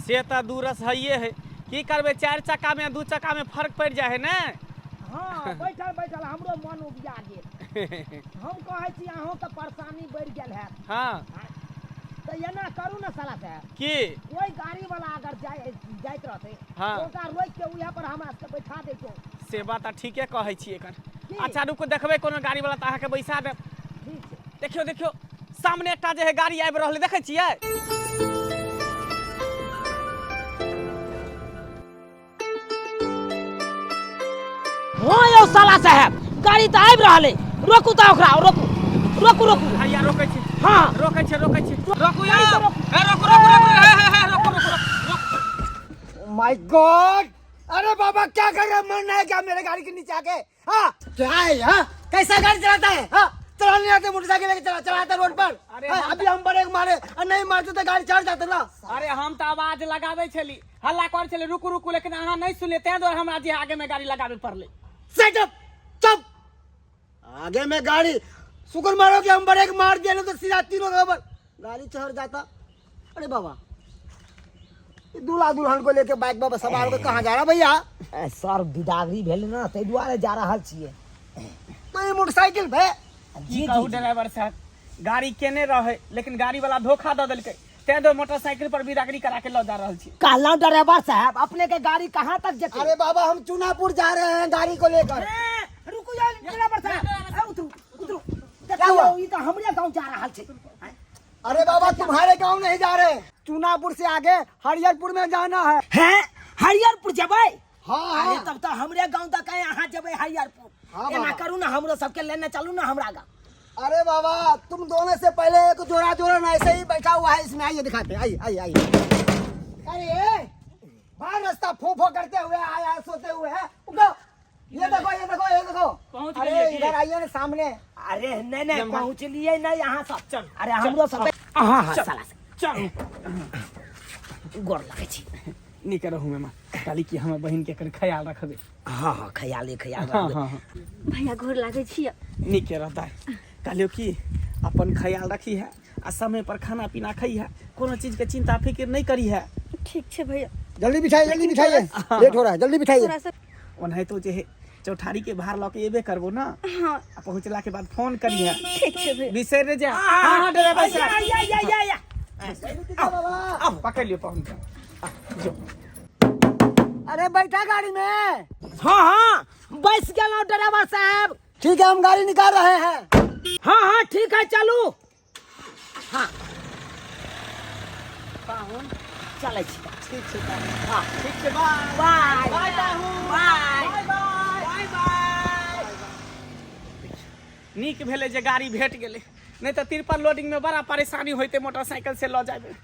से तऽ दूरस हइए है। की करबै, 4 चक्का में 2 चक्का में फर्क पड़ि जाइ है ने। हाँ, बैठल बैठल हमरो मन उबिया गेल। हम कहै छी अहूँके परेशानी बढ़ि गेल है। हाँ। तऽ एना करू ने साला साहब। की? कोई गाड़ी वाला अगर जाइत रहतै, हाँ। तऽ ओकरा रोकि के उएह पर हमरा सबके बैठा दैतौ। से बात तऽ ठीके कहै छी एखन। की? अच्छा रुकू, देखबै कोनो गाड़ी वाला तऽ अहाँके बैसा देब। ठीक छै। देखियौ देखियौ, सामने एकटा जे है गाड़ी आबि रहल है, देखै छियै? हाँ यौ साला साहब, गाड़ी तऽ आबि रहल है, रोकू तऽ ओकरा, रोकू रोकू रोकू। भैया रोकै छी। हाँ। रोकै छी, रोकै छी, रोकू यौ। गाड़ी तऽ रोकू। हे, रोकू रोकू रोकू, हे हे हे, रोकू रोकू रोकू। My God, अरे बाबा क्या कर रहे हो? मरना है क्या मेरे गाड़ी के नीचे आके? हाँ क्या है? हाँ कैसा गाड़ी चलाता है? हाँ चला नहीं आते, मोटरसाइकिल लेके चलाता रोड पर। अरे हाँ, हम अभी हम ब्रेक मारे और नहीं मारते तो गाड़ी चढ़ जाते ना। अरे हम तो आवाज लगावे छली, हल्ला कर छली, रुकू रुकू, लेकिन अहाँ नहीं सुनले, तें दुआरे हमरा जे आगे में गाड़ी लगावे पड़ले। सेट अप, चुप, आगे में गाड़ी, शुक्र मारो कि हम ब्रेक मार दिए, नहीं तो सीधा तीनों के ऊपर गाड़ी चढ़ जाता। अरे बाबा, ये दूल्हा दुल्हन को लेके बाइक बाबा सवार होकर कहाँ जा रहा भैया? सर बिदागरी भेल ना, ताहि दुआरे जा रहल छियै। तो ये मोटरसाइकिल पे? की कहू ड्राइवर साहब, गाड़ी केने रहे लेकिन गाड़ी वाला धोखा दऽ देलकै, तें दुआरे मोटरसाइकिल पर बिदागरी करा के लऽ जा रहल छी। कहलहुँ ड्राइवर साहब, अपने के गाड़ी कहाँ तक जेतै? अरे बाबा हम चुनापुर जा रहे हैं गाड़ी को लेकर। ए, रुकू यार ड्राइवर साहब, ए, उतरू उतरू। क्या हुआ? देखियौ, ई तऽ हमरे गाँव जा रहल छै। अरे बाबा तुम्हारे गांव नहीं जा रहे, चुनापुर से आगे हरिहरपुर में जाना है। हैं, हरिहरपुर जेबै? हाँ, अरे हाँ। तब तऽ हमरे गांव तक है, अहाँ जेबै हरिहरपुर। हाँ, एना बाबा। करू ना, हमरो सबके लेने चलू ना हमरा गांव। अरे बाबा तुम दोनों से पहले एक जोड़ा जोड़ा ना ऐसे ही बैठा हुआ है इसमें, आइए दिखाते हैं, आइए आइए आइए। अरे बाहर रास्ता फो फो करते हुए आया है, सोते हुए है। उठो, ये देखो ये देखो ये देखो। पहुंच अरे गेलियै की? इधर आइए ना सामने। अरे नहीं नहीं, जम्मा। पहुंचलिए नहीं यहाँ सब। चल, अरे हमरो सब, हाँ हाँ साला से। चल गोर लगै छी। नीक रहू मेमा, कहली कि हमर बहिन के एखन ख्याल रखबै। हाँ हाँ, ख्याले ख्याल हाँ रखबै। हाँ हाँ। भैया गोर लागै छी। नीके रहता है। कहलियो कि अपन ख्याल रखी है आ समय पर खाना पीना खई है, कोनो चीज के चिंता फिक्र नहीं करी है। ठीक छै भैया। जल्दी बिठाइए, जल्दी बिठाइए, लेट हो रहा है, जल्दी बिठाइए। थोड़ा सा ओनाहितो जे है चौठारी के भार लऽ के एबे करबो ना। हाँ। आ पहुंचला के बाद फोन करी है। ठीक छै भैया। बिसरि नहि जा। हाँ हाँ ड्राइवर साहब। या, या, या, या। बाबा पकड़ लियो पहुंच जा। जो। अरे बैठा गाड़ी में। हाँ हाँ बैस गेलहुँ ड्राइवर साहब। ठीक है, हम गाड़ी निकाल रहे हैं। हाँ हाँ ठीक है, चलू। हाँ पाहुन चलै छी। ठीक छै पाहुन। हाँ। ठीक छै, बाय। बाय। बाय पाहुन। बाय। Bye bye. Bye bye. नीक भेलै जे गाड़ी भेट गेलै, नहीं तऽ तिरपल लोडिंग में बड़ा परेशानी होइते मोटरसाइकिल से लऽ जाबे।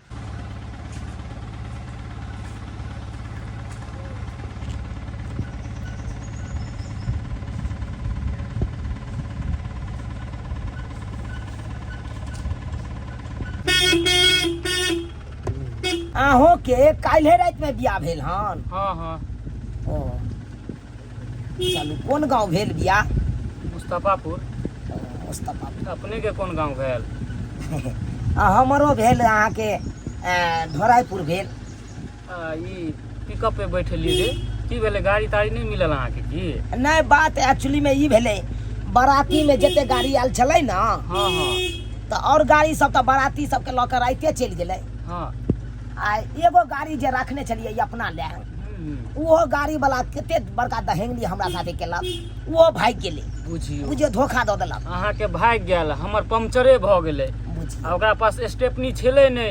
अहों के काल्हे राति में बियाह भेल हन? हाँ हाँ। ओ चलू, कोन गांव भेल बियाह? मुस्तफापुर। ओ, मुस्तफापुर। अपने के कोन गांव भेल? आ, हमरो भेल अहाँके, ढोराईपुर भेल। आ, ई पिकअप पे बैठलियै रे, की भेलै, गाड़ी ताड़ी नहि मिलल अहाँके की? नहि, बात एक्चुअली में ई भेलै, बाराती में जते गाड़ी आयल छलै ना, हाँ हाँ। तऽ और गाड़ी सब तऽ बाराती सबके लऽ कऽ राइते चलि गेलै। हाँ। आ एगो गाड़ी जे रखने छलियै अपना लए, ओहो गाड़ी वाला कते बड़का दहेंगली हमरा साथे केलक, ओहो भागि गेलै। बुझियौ। बुझियौ धोखा दऽ देलक। अहाँके भागि गेल, हमर पंक्चरे भऽ गेलै। बुझियौ। आ ओकरा पास स्टेपनी छलै नहि,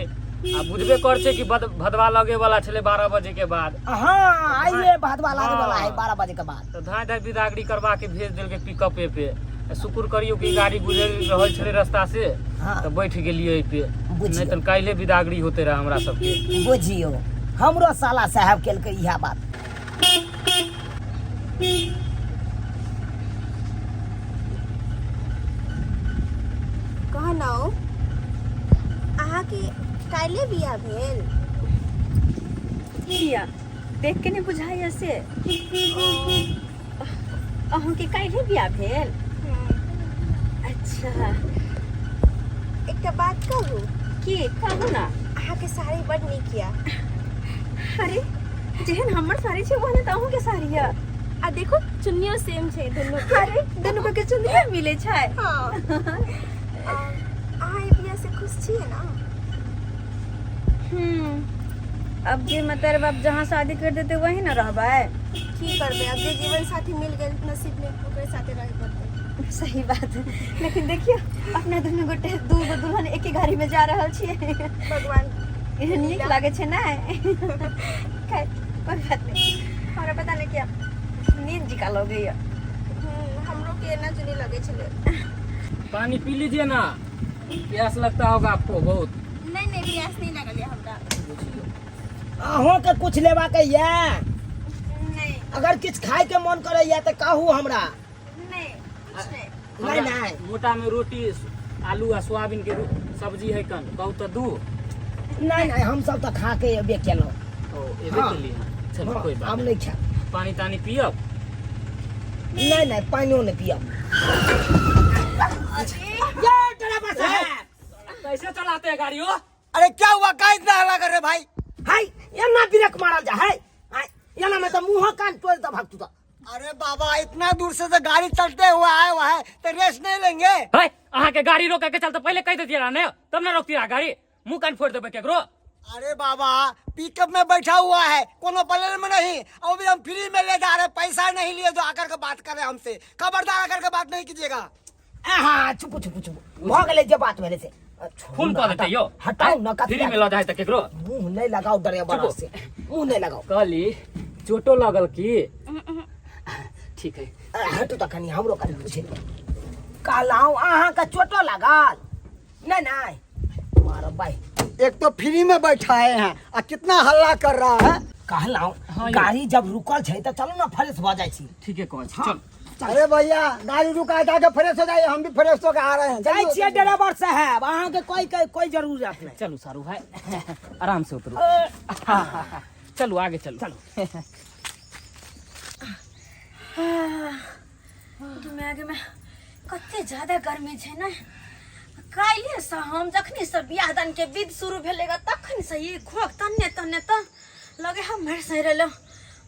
आ बुझबे कर छै कि भदवा लगे वाला छलै 12 बजे के बाद। हाँ, आइए भदवा लागे वाला है हाँ। 12 बजे के बाद। तऽ धाँइ धाँइ बिदागरी करवा के भेज देलकै पिकअपे पे। आ शुक्र करियौ कि गाड़ी गुजरि रहल छलै रास्ता से, हाँ। तऽ बैठ गेलियै एहि पे, बुझियौ। नहि तऽ काल्हि बिदागरी होते रहे हमरा सबके। बुझियौ, हमरो साला साहब केलकै इएह बात। कहलहुँ अहाँके काल्हि बियाह भेल? किया देख के नहीं बुझाइया से? अहाँके काल्हि बियाह भेल? अच्छा। एकटा बात कहू? की कहू ना। अहाँके साड़ी बड नीक यऽ। अरे जेहन हमर साड़ी छै ओहने तऽ अहूँके साड़ी यऽ। आ देखो चुन्नियो सेम छै दुनू के। अरे दुनू के चुन्नियो मिलै छै। हाँ। आ, अहाँ ई बियाह से खुश छियै ना? अब जे मतार बाप जहाँ शादी कर देते वही ना रहबै। की करबै, अब जे जीवन साथी मिल गेल नसीब में ओकरे साथे रहे पड़तै। सही बात है, लेकिन देखियो अपना दुनू गोटे दू गो दुल्हन एके गाड़ी में जा रहल छियै। भगवान एहन नीक लागै छै ने। खैर कोई बात नहीं, हमरा पता नहीं क्या नींद जिका लगैया। हमरो के एना चुनी लगे छलै। पानी पी लीजिए ना, प्यास लगता होगा आपको बहुत। नहीं नहीं, प्यास नहीं लगल है हमरा। अहों के कुछ लेवा के ये? नहीं। अगर किछ खाए के मन करे ये तो कहू हमरा। नहीं, कुछ नहीं। नहीं नहीं। मोटा में रोटी आलू आ सोयाबीन के सब्जी है कन, कहू तो दू। नहीं नहीं, हम सब तो खा के एबे केलहुँ। ओ एबे हाँ। केलिए हैं। चलो हाँ, कोई बात हम नहीं। नहीं खाएब। पानी तानी पियब? नहीं नहीं, पानियो नहीं पियब। ये ड्राइवर साहब कैसे चलाते हैं गाड़ी हो? अरे क्या हुआ, का इतना हल्ला कर रहे भाई? हाय एना ब्रेक मारल जा है, हाय एना में तो मुंह कान तोड़ दे भाग तू तो। अरे बाबा इतना दूर से तो गाड़ी चलते हुए आए हुआ है तो रेस्ट नहीं लेंगे? है अहाँ के गाड़ी रोके के चलते पहले कह देती रहा ने, तब ना रोकती रहा गाड़ी, मुंह कान फोड़ देबे केकरो। अरे बाबा पिकअप में बैठा हुआ है, कोनो प्लेन में नहीं, और भी हम फ्री में ले जा रहे, पैसा नहीं लिए जो आकर के बात करे हमसे। खबरदार आकर के बात नहीं कीजिएगा। आहा चुप चुप चुप, भ गेलै जे बात भेलै से। फोन कऽ देतै यौ। हटाउ न कथी फ्री में लऽ जाइ तऽ केकरो। मुंह नहीं लगाओ ड्राइवर चुप। से, मुंह नहीं लगाओ। कहली चोटो लगल की? ठीक है। हटू तऽ कनी हमरो कनी पूछे। कहलहुँ अहाँके चोटो लागल? नहीं नहीं मारो भाई। एक तो फ्री में बैठाए हैं आ कितना हल्ला कर रहा है। कहलहुँ हाँ यौ। गाड़ी जब रुकल छै तऽ चलू ना फ्रेश भऽ जाइ छी। ठीके कहै छी, चल। अरे भैया गाड़ी रुका जाके फ्रेश हो जाइए, हम भी फ्रेश होकर आ रहे हैं। जाइ छियै ड्राइवर साहब, अहाँके कोई कोई कोई जरूरत नहीं। चलू सारू भाई आराम से उतरू, चलू आगे चलू। चलू गे माय, कते ज्यादा गर्मी छै ने। काल्हि से हम जखनी से बियाह दान के विध शुरू भेलै ग तखन से ई घोघ तन्ने तन्ने त लगे हम मरि सहि रहलहुँ।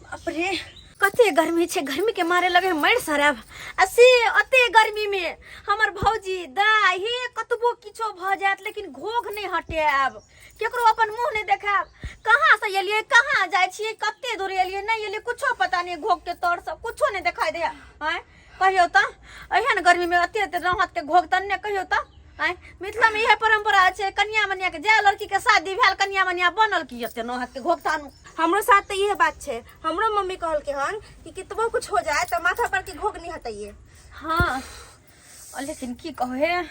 बाप रे कते गर्मी छै, गर्मी के मारे लगे मरि सराब। आ से अते गर्मी में हमर भौजी दाइ हे कतबो किछो भऽ जायत लेकिन घोघ नहि हटायब, केकरो अपन मुँह नहि देखायब। कहाँ से एलियै, कहाँ जाइ छियै, कते दूर एलियै नहि एलियै कुछो पता नहि, घोघ के तर सब कुछो नहि देखाइ दैया। आँय कहियौ तऽ एहन गर्मी में एते एते रहत के घोघ तन्ने कहियौ तऽ। आँय मिथिला में इएह परंपरा छै, कनिया मनिया के जाय लड़की के शादी भेल कनिया मनिया बनल की एते नहत के घोघ तानू। हमरो साथ तऽ इएह बात छै, हमरो मम्मी कहलकै हन कि कितबो कुछ हो जाए तऽ माथा पर के घोघ नहीं हटैये। हाँ लेकिन की कहू हे,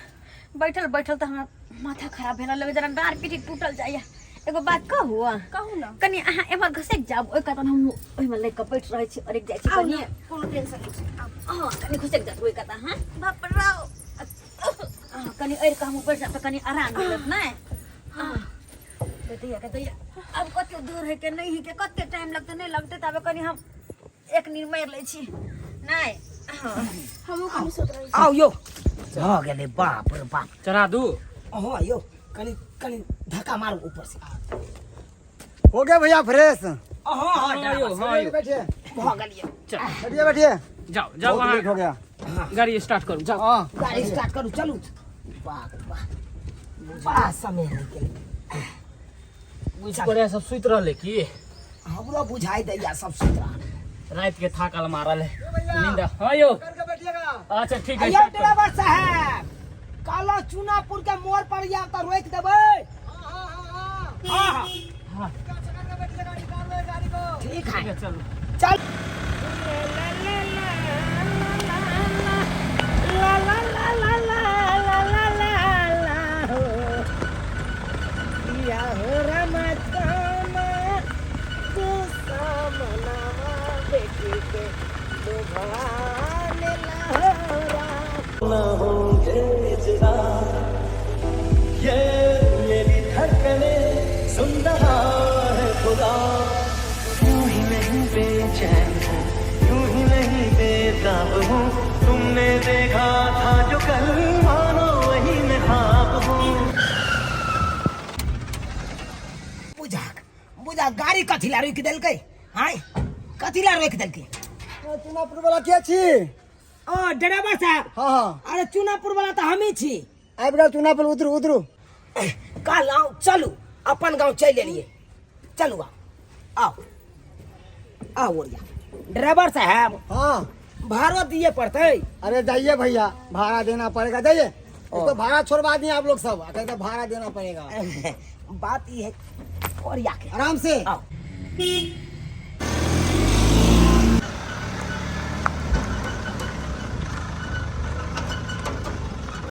बैठल बैठल तऽ हमरा माथा खराब भेल लगे, जरा डाँड़ पीठी टूटल जाइया। एगो बात कहू? कहू ना। कनी अहाँ एम्हर घसकि जाब, ओहि कात हम ओहिमे लग कऽ बैठ रहै छी, अड़कि जाइ छी आउ कनी। ना, कोनो टेंशन नहीं छै, आउ। हाँ कनी घसकि जाब ओहि कात। हाँ बाप राव। हाँ, कनी अड़ि कऽ हम बैठ जाब तऽ कनी आराम मिलत नहि। हाँ दैया के दैया, अब कते दूर है के नहीं है के, कते टाइम लगतै नहीं लगतै, तब कनी हम एक नींद मारि लै छी नहि। हाँ हमहूँ कनी सुत रहै छी। आउ यौ भऽ गेलै, बाप रे बाप। चढ़ा दू? हाँ यौ कनी कनी धक्का मारू ऊपर से। हो गया भैया फ्रेश? हाँ हाँ हाँ यौ, हाँ यौ। बैठिए। भऽ गेलियै। चल बैठिए बैठिए। जाओ जाओ, बहुत लेट हो अहाँ गया। गाड़ी स्टार्ट करू, जाओ। हाँ गाड़ी स्टार्ट करू, चलू। बाप रे बाप, बड़ा समय लागि गेल। बुझि पड़े सब सुति रहलै की? हमरो बुझाइ दैया सब सुति रहल। राति के थाकल मारल है नींद। हाँ यौ करके बैठिएगा। अच्छा ठीक है, यौ स्टार्ट करू। ड्राइवर साहब कहलहुँ चूनापुर के मोड़ पर आयब तऽ रोकि देबै। हाँ हाँ ठीक है, ठीक है चलू। चल। ये मेरी धड़कनें सुन रहा है खुदा, यूं ही नहीं बेचैन हूँ, यूं ही नहीं बेताब हूँ, तुमने देखा था जो कल, मानो वही मैं ख्वाब हूँ। बुझाक बुझा गाड़ी कथी ला रोकि देलकै आँय कथी ला रोकि देलकै चुनापुर वाला के छी ओ ड्राइवर साहब हाँ हाँ अरे चुनापुर वाला तऽ हमही छी आबि गेल चुनापुर उतरू उतरू कहलहुँ चलू अपन गाँव चलि एलियै चलू आउ आउ आओ ओरिया ड्राइवर साहब हाँ भाड़ो दिए पड़तै अरे जाइए भैया भाड़ा देना पड़ेगा जाइए एक तो भाड़ा छोड़वा दिए आप लोग सब कहते भाड़ा देना पड़ेगा बात ई है ओरिया के आराम से आओ